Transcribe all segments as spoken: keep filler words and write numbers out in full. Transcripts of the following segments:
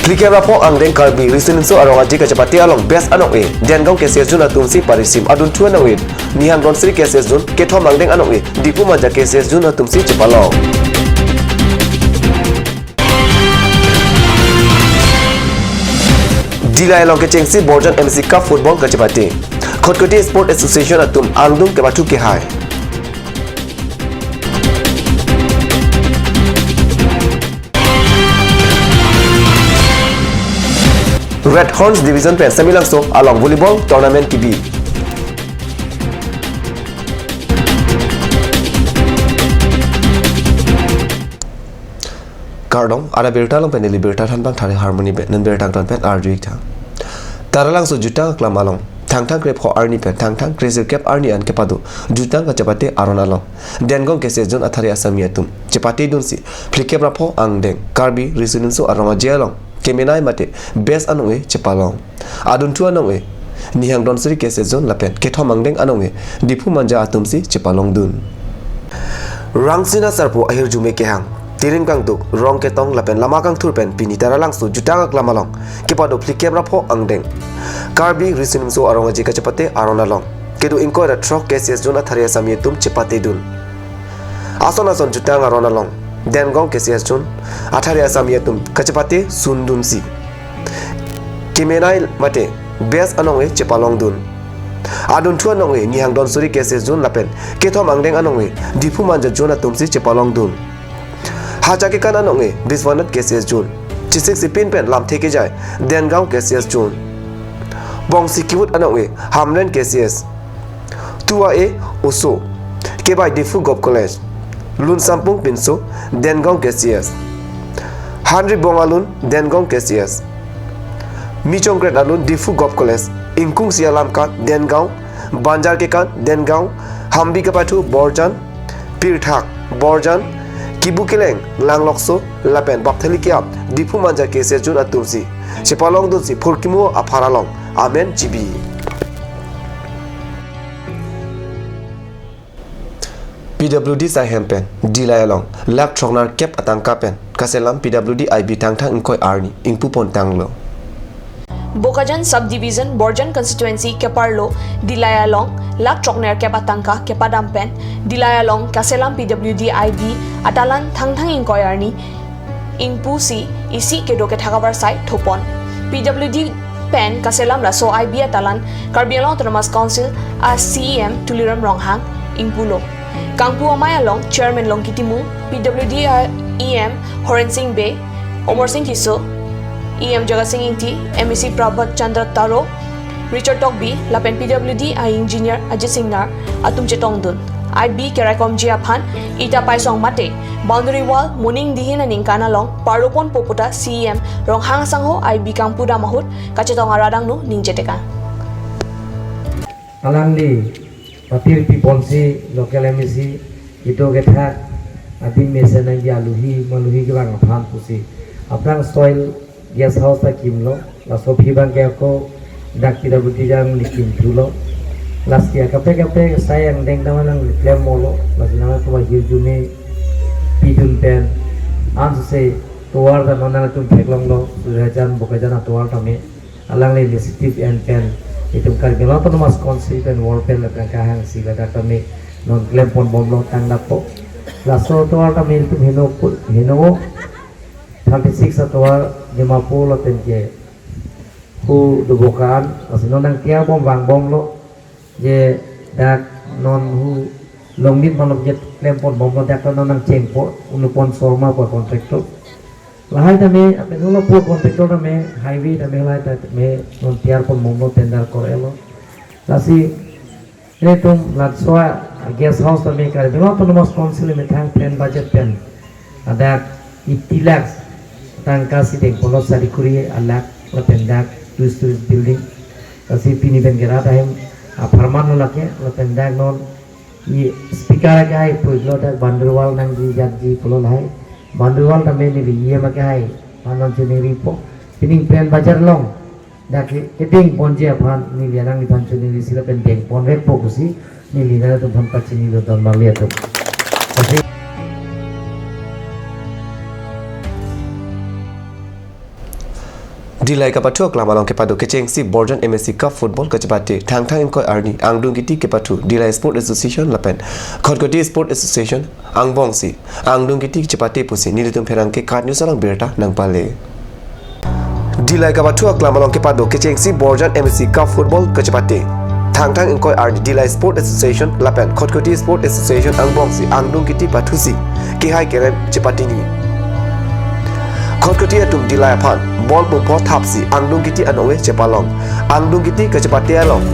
Phlikep ra pho angdeng Karbi Riso Nimso Arong Aje kachepate along Best anong-e Dengaon K C S Zone atumsi parisim. Adunthu anong-e Nihang Dhansiri K C S Zone, kethom angdeng anong-e Diphu Manja K C S Zone atumsi chepalong. Dillai along kechengsi Borjan M C Cup Football kachepate. Khatkhati Sport Association atum angdung kepathu kehai. Red Horns Division pen Samelangso along volleyball tournament kebi. Kardom, ada birta along pen neli birta thanbang Thari Harmony pen, non birta angton pen arju-ik tha. Taralangso jutang aklam along Thangthang krepho arni pen Thangthang kresirkep arni an kepado jutang kachepate aron along Dengaon K C S Zone athare asami atum chepatedunsi phlikep ra pho angdeng Karbi Riso Nimso Arong Aje along kemenei mate Best anong-e chepalong. Adunthu anong-e Nihang Dhansiri K C S Zone lapen kethom angdeng anong-e Diphu Manja atumsi chepalongdun. Rangsina Sarpo ahirjume kehang, tiring kangduk, rong ketong lapen lama kangthur pen pini Taralangso jutang aklam along kepado phlikep ra pho angdeng Karbi Riso Nimso Arong Aje kachepate aron along kedo ingkoi ra throk K C S Zone athare asami atum chepatedun. Ason ason jutang aron along Dengaon K C S Zone athare asami atum kachepate sundunsi kemenei mate Best anong-e chepalongdun. Adunthu anong-e Nihang Dhansiri K C S Zone lapen kethom angdeng anong-e Diphu Manja Zone atumsi chepalongdun. Hacha kekan anong-e Biswanath K C S Zone. Chesik sipin pen lamthe kejai Dengaon K C S Zone. Bongsi kevut anong-e Hamren K C S. Tua-e oso kebai Diphu Govt College. Lun sampung pinso Dengaon K C S. Hanri bong alun Dengaon K C S. Michongkret alun Diphu Govt College. Ingkungsi alam kat Dengaon. Banjar kekan Dengaon. Hambi kepathu Borjan. Pirthak Borjan. Kibu keleng Langlokso lapen bapthali ke-ap Diphu Manja K C S Zone atumsi chepalongdunsi phurkimo aphar along amen chibi. P W D sai hem pen Dillai along lakh throknerkep atangka pen kaselam P W D I B Thangthang ingkoi arni ingpupon tanglo. Bokajan Subdivision, Borjan Constituency keparlo Dillai along lakh throknerkep atangka kepadam pen Dillai along kaselam P W D I B atalan Thangthang ingkoi arni ingpusi isi kedo kethak avarsai thopon. P W D pen kaselam laso I B atalan Karbi Anglong Autonomous Council a C E M Tuliram Ronghang ingpulo. Kangpu amei along Chairman Longki Timung, P W D a E M Horen Sing Bey, Omor Sing Tisso, E M Jagat Sing Ingti, M A C Prabhat Chandra Taro, Richard Tokbi lapen P W D a engineer Ajit Singnar atum chetongdun. I B keraikomji aphan ita paisong mate boundary wall moning dihin aningkan along parlopon pu puta C E M Ronghang asangho I B kangpudam ahut kachetong arat angno ningje tekang. Alangli patir piponsi local M A C kedo kethak adim mesen nangji aluhi maluhi kevang aphan pusi aphrang soil guest house ta kimlo, laso aphi abang ke ako dak P W D jang ni kimthulo. Lasi akaprek kaprek sai angdeng ta nangklem molo, lasi nangtum ahirjume pidun pen ansose tovar ta non nangtum theklonglo, Suryajan Bokajan atovar tame. Alangli initiative en pen itum Karbi Anglong Autonomous Council pen wall pen lapen kahangsi ladak tame non klemponbomlo tangdappo. Laso atovar tame itum heno pu-, heno thirty six atovar Dimapur lapen ke hu Duboka an, lasi non nangtiarbom vangbomlo je dak non hu Longnit malom je klemponbomlo, dak ta non nangchengpo, Unupon Sharma pu contractor. Lahai tame, apen hula pu contractor tame, highway tame lahai tame non tiarponbomlo, tender kor-elo. Lasi netum laso a guest house tame Karbi Anglong Autonomous Council methang pen budget pen ladak eighty lakhs tangka si dengponlo sari kuri alak lapen dak two stories building. Lasi pini pen ke rat ahem apharman lo lake lapen dak non i speaker ke ai pulo dak boundary wall nangji jatji pulo lahai. Boundary wall tame neli E M ke hai aphan non chiningripo. Pining pen bajar along dak ke kedengponji aphan neli alangliphan chiningrisi lapen dengponvekpo pusi neli nangtumphan pachinilo don marli atum. Lasi Dillai kapathu aklam along kepado kechengsi Borjan M S C Cup Football kachepate Thangthang ingkoi arni angdung kiti kepathu Dillai Sport Association lapen Khatkhati Sport Association angbongsi angdung kiti chepate pusi nelitum pherangke KAT News along birta nangpale. Dillai kapathu aklam along kepado kechengsi Borjan M S C Cup Football kachepate Thangthang ingkoi arni Dillai Sport Association lapen Khatkhati Sport Association angbongsi angdung kiti pathusi kehai kerem chepatini. Khatkhati atum Dillai aphan ball pumpho thapsi angdung kiti anove chepalong. Angdung kiti kachepate along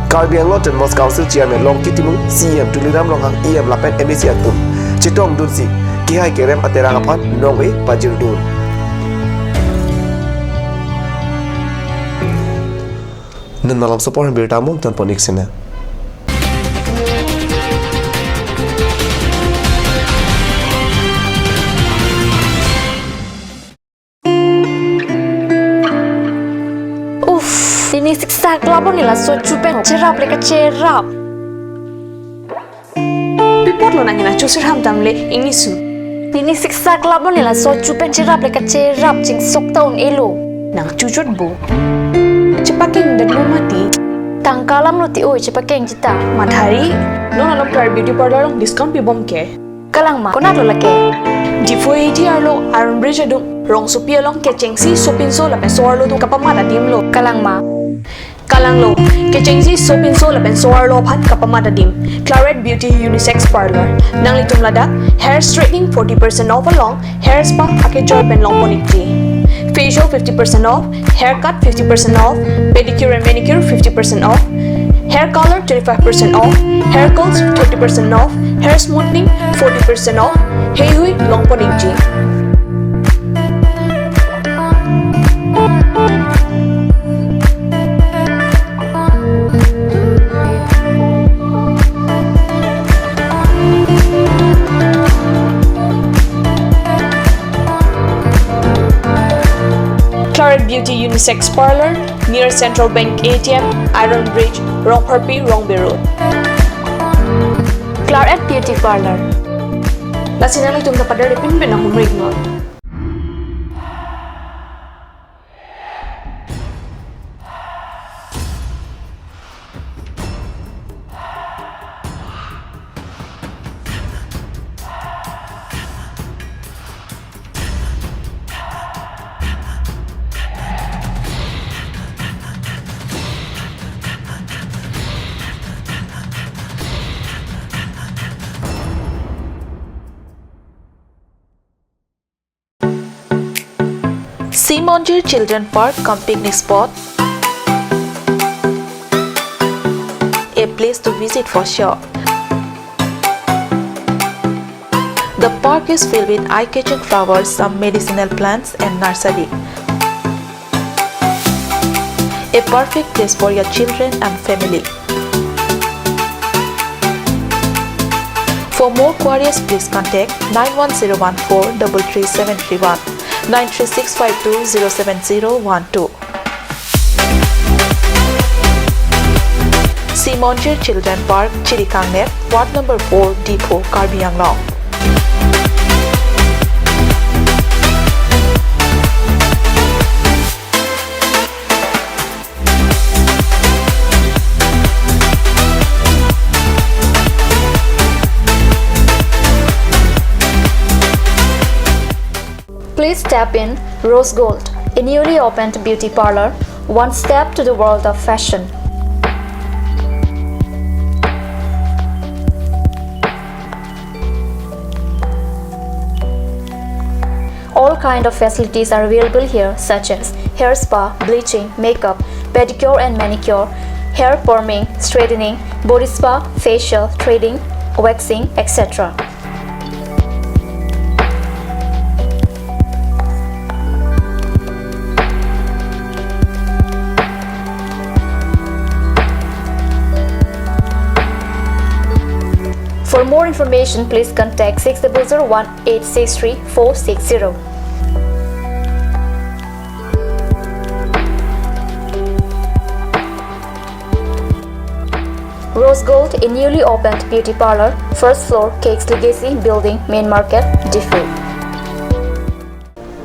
Karbi Anglong Autonomous Council Chairman Longki Timung, C E M Tuliram Ronghang, E M lapen M A C atum chetongdunsi kehai kerem aterang aphan nong-e pajirdun. Non malom sopor birta mung tanpon iksena. Uff, pini siksak labon nila so chupen cherap le kacherap. Pi apotlo nang hena chusir ham tamle ingnisu. Pini siksak labon nila so chupen cherap le kacherap chingsok ta un-elo. Nang chuchot bo. Chepakeng det mo mati. Tangka alam lo ti oi chepakeng chita. Mathari, non along Clarette Beauty Parlour along discount pibom ke. Kalang ma, konat lo lake? Diphu A T arlo Iron Bridge adung rongsopi along kechengsi sopinso lapen so-arlo atum kapamat adim lo. Kalang ma? Kalang lo, kechengsi sopinso lapen so-arlo aphan kapamat adim. Clarette Beauty Unisex Parlour. Nanglitum ladak hair straightening forty percent off along hair spa akejoi pen longpon ikji. Facial fifty percent off, haircut fifty percent off, pedicure and manicure fifty percent off, hair color twenty-five percent off, hair curls thirty percent off, hair smoothing forty percent off, heihui longpon ikji. Clarette Beauty Unisex Parlour, near Central Bank A T M, Iron Bridge, Rongpharpi, Rongbe Road. Clarette Beauty Parlour. Lasi nanglitum ta pader pinpin ahumrik non. Simonjir Children Park cum picnic spot, a place to visit for sure. The park is filled with eye-catching flowers, some medicinal plants and nursery. A perfect place for your children and family. For more queries, please contact nine one zero one four double three seven three one, nine three six five two zero seven zero one two. Simonjir Children Park, Chirikangnet, Ward number four, Diphu, Karbi Anglong. Please step in Rose Gold, a newly opened beauty parlour, one step to the world of fashion. All kind of facilities are available here, such as hair spa, bleaching, makeup, pedicure and manicure, hair perming, straightening, body spa, facial, threading, waxing, et cetera. For more information, please contact six double zero one eight six three four six zero. Rose Gold, a newly opened beauty parlour, first floor, Cakes Legacy Building, Main Market, Diphu.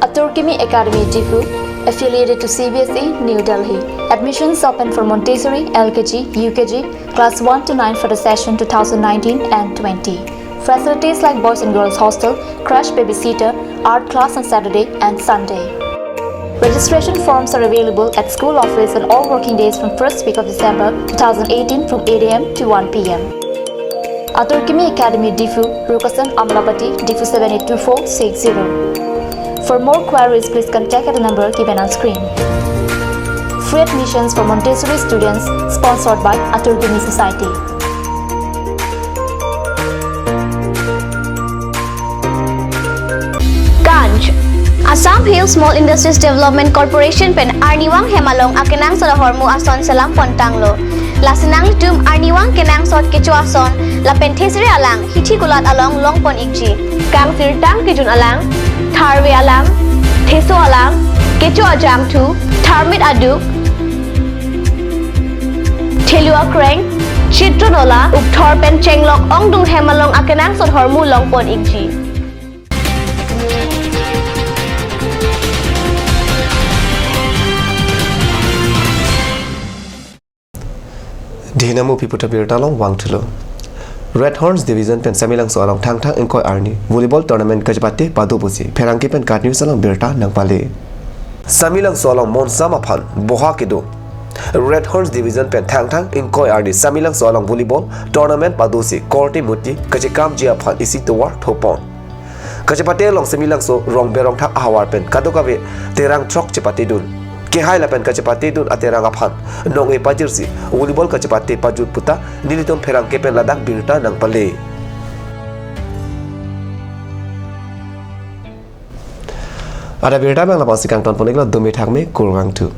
Atur Kimi Academy, Diphu, Affiliated to C B S E, New Delhi. Admissions open for Montessori, L K G, U K G, class one to nine for the session two thousand nineteen and twenty. Facilities like boys and girls hostel, crash babysitter, art class on Saturday and Sunday. Registration forms are available at school office on all working days from first week of December two thousand eighteen from eight A M to one P M. Atur Kimi Academy, Diphu, Rukasan Amlapati, Diphu seven eight two four six zero. For more queries, please contact at the number given on screen. Free admissions for Montessori students, sponsored by Atur Kimi Society. Ganj. Assam Hill Small Industries Development Corporation pen arnivang hem along akenangsot ahormu ason selam pontanglo. Lasi nanglitum arnivang kenangsot kecho ason lapen thesere alang hithi kulat along longpon ikji. Kangsirtang kejun alang, tharve alang, theso alang, kecho ajangthu, tharmit aduk, thelu akreng, chitron ola, ukthor pen chenglok ongdung hem along akenangsot ahormu longpon ikji. Dihinamu piputa birta along vangthulo. Red Horns Division pen Samelangso along Thangthang ingkoi arni volleyball tournament kachepate pado pusi pherangke pen KAT News along birta nangpale. Samelangso along monsam aphan boha kedo Red Horns Division pen Thangthang ingkoi arni Samelangso along volleyball tournament padosi korte muti kachekam ji aphan isi tovar thopon. Kachepate along Samelangso Rongber Rongthak ahavar pen kadokave terang throk chepatedun. Kehai lapen kachepatedun aterang aphan nong-e pajirsi volleyball kachepate pajut puta nelitum pherangke pen ladak birta nangpale. Ada birta abang lapangsi kangton pon iklo, dome thakme, kurvangthu.